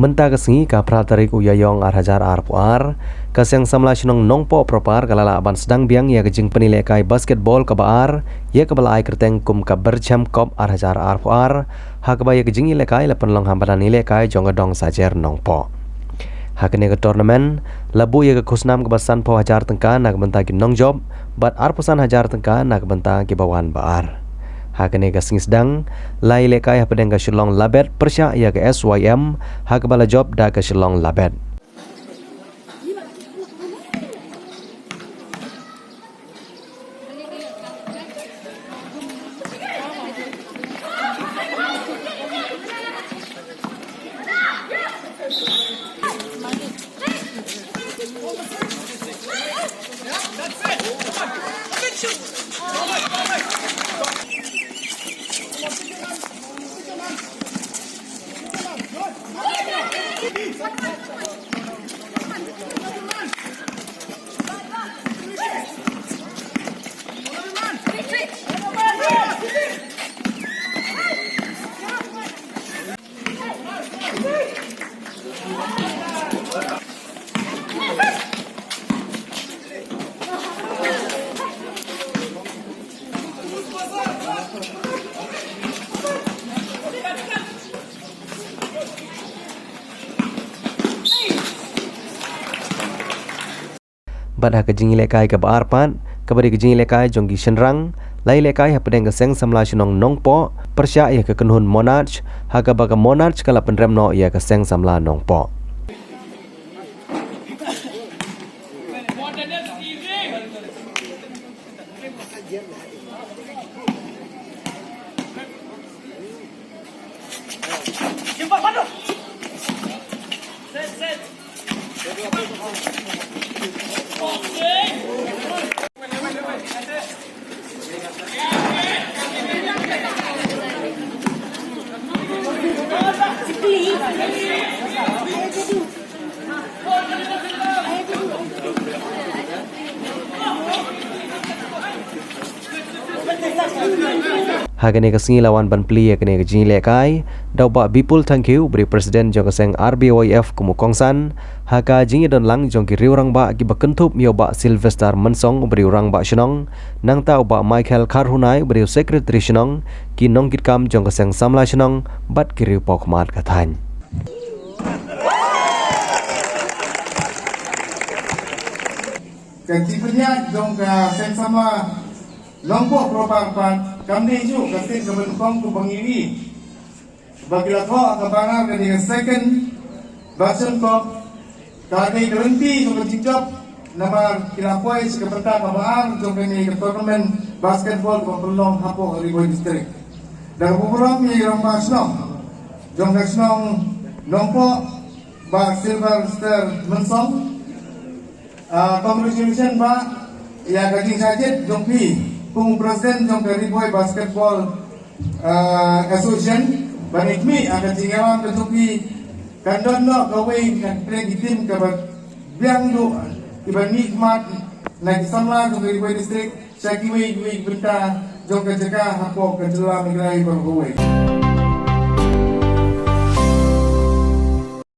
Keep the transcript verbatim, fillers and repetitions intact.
Mynta ka sngi ka phra tarik u Ïaïong ar hajar arphew ar, ka Seng Samla Shnong Nongpoh Propar ka la lah ban sdang biang ïa ka jingpynïalehkai basketball kaba ar, ïa kaba la ai kyrteng kum ka Berchem Cup ar hajar arphew ar, ha kaba ïa ka jingïalehkai la pynlong ha madan ïalehkai jong ka Dong Sajer Nongpoh. Ha kane ka tournament, la buh ïa ka khusnam kaba sanphew hajar tyngka na ka bynta ki nongjop, bad arphew san hajar tyngka na ka bynta kiba wan ba ar. Ha kane ka sngi sdang, la ïalehkai hapdeng ka Shillong Labet pyrshah ïa ka S Y M, ha kaba la jop da ka Shillong Labet. Bad ha ka jingïalehkai kaba ar pat, kaba dei ka jingïalehkai jong ki shynrang, la ïalehkai hapdeng ka Seng Samla Shnong Nongpoh pyrshah ïa ka kynhun Monarch, ha kaba ka Monarch ka la pynrem noh ïa ka Seng Samla Nongpoh. Ha kane ka sngi la wan ban plie ïa kane ka jingïalehkai da u Bah Bipul Thangkhiew, uba dei u President jong ka Seng R B Y F kum u kongsan, ha ka jingïadon lang jong ki riew rangbah kiba kynthup ïa u Bah Sylvester Mynsong, uba dei u Rangbah Shnong, nangta u Bah Michael Kharhunai, uba dei u Secretary Shnong, ki nongkitkam jong ka Seng Samla Shnong bad ki riew paw khmat ka thaiñ. Ka jingpynïaid jong ka Seng Samla Nongpoh Propar pat kam dei ju ka sien kaba nyngkong kaba ngi ïohi ba ki la thoh ka banner ka dei ka second version, ka dei ka lynti jong ka jingjop, namar ki la poi sha ka bynta kaba ar jong kane ka tournament basketball kaba pynlong hapoh Ri Bhoi District. Da kaba burom ïa i Rangbah Shnong jong ka shnong Nongpoh, Bah Sylvester Mynsong. Ah, congratulations, Bah, ïa ka jingshah jied jong phi kum u President jong ka Ri Bhoi Basketball, ah, Association. Ba ngi khmih, ah, ka jingïalam ka jong phi kan don noh kawei na ki team kaba biang duh, kiba mihkhmat na ki samla jong ka Ri Bhoi District sha kiwei kiwei ki bynta jong ka jaka hapoh ka jylla Meghalaya baroh kawei.